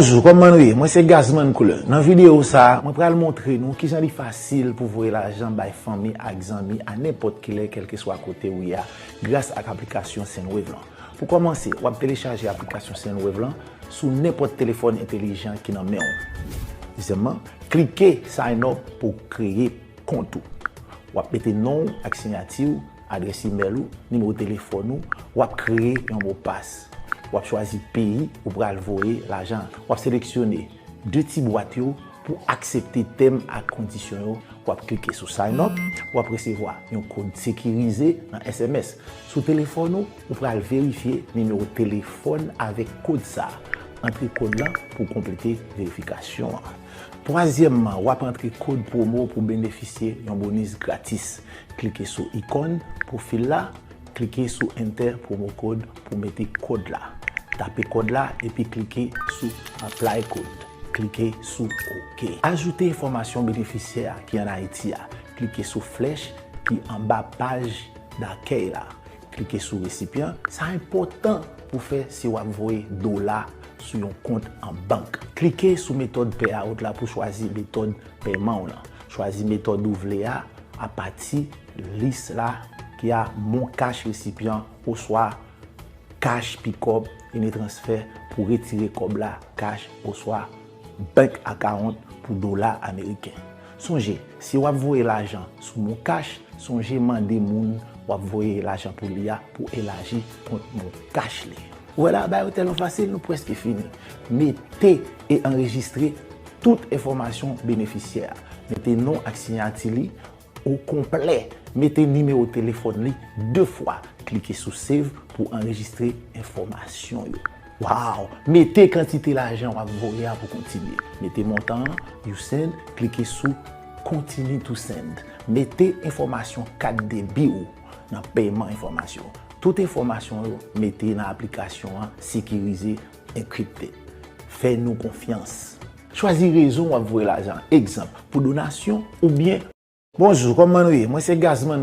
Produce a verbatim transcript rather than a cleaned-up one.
Bonjou, kòman nou ye? Mwen se Gazman Couleur. Nan videyo sa a, mwen pral montre nou kijan li fasil pou voye lajan bay fanmi ak zanmi a nenpòt ki lè, kèlkeswa kote ou ye a, gras ak aplikasyon Sendwave lan. Pou kòmanse, w ap telechaje aplikasyon Sendwave lan sou nenpòt telefòn entelijan ki nan men w. Dezyèmman, klike Sign Up pou kreye kont ou. W ap mete non w ak siyati w, adrès imèl ou, nimewo telefòn ou, w ap kreye yon mopas. W ap chwazi peyi ou pral voye lajan an. W ap seleksyone de ti bwat yo pou aksepte tèm ak kondisyon yo. W ap klike sou Sign Up, w ap resevwa yon kòd sekirize nan S M S. Sou telefòn ou, ou pral verifye nimewo telefòn avèk kòd sa a. Antre kòd lan pou konplete verifikasyon an. Twazyèmman, w ap antre kòd pwomo pou benefisye yon bonis gratis. Klike sou ikòn pwofil la, klike sou Enter promo code pou mete kòd la. Tape kòd la epi klike sou Apply Code. Klike sou OK. Ajoute enfòmasyon benefisyè a ki ann Ayiti a. Klike sou flèch ki anba paj dakèy la. Klike sou resipyan. Sa enpòtan pou fè si w ap voye dola sou yon kont an bank. Klike sou metòd payout la pou chwazi metòd pèman w lan. Chwazi metòd ou vle a apati lis la ki a Mon Cash resipyan oswa Cash Pickup, Ene Transfer pou retire kòb la cash oswa bank account pou dola ameriken. Sonje, si w ap voye lajan sou Mon Cash, sonje mande moun w ap voye lajan pou li a pou elaji kont Mon Cash li. Ou wè la, bagay yo tèlman fasil, nou prèske fini. Mete e anrejistre tout enfòmasyon benefisyè a. Mete non ak siyati li o konplè. Mete nimewo telefòn li de fwa. Klike sou Save pou anrejistre enfòmasyon yo. Waw! Mete kantite lajan w ap voye a pou kontinye. Mete montan an, you send, klike sou Continue to Send. Mete enfòmasyon kat debi ou nan pèman enfòmasyon. Tout enfòmasyon yo mete nan aplikasyon an sekirize, encrypted. Fè nou konfyans. Chwazi rezon w ap voye lajan. Egzanp, pou donasyon oubyen. Bonjou, kòman nou ye? Mwen se Gazman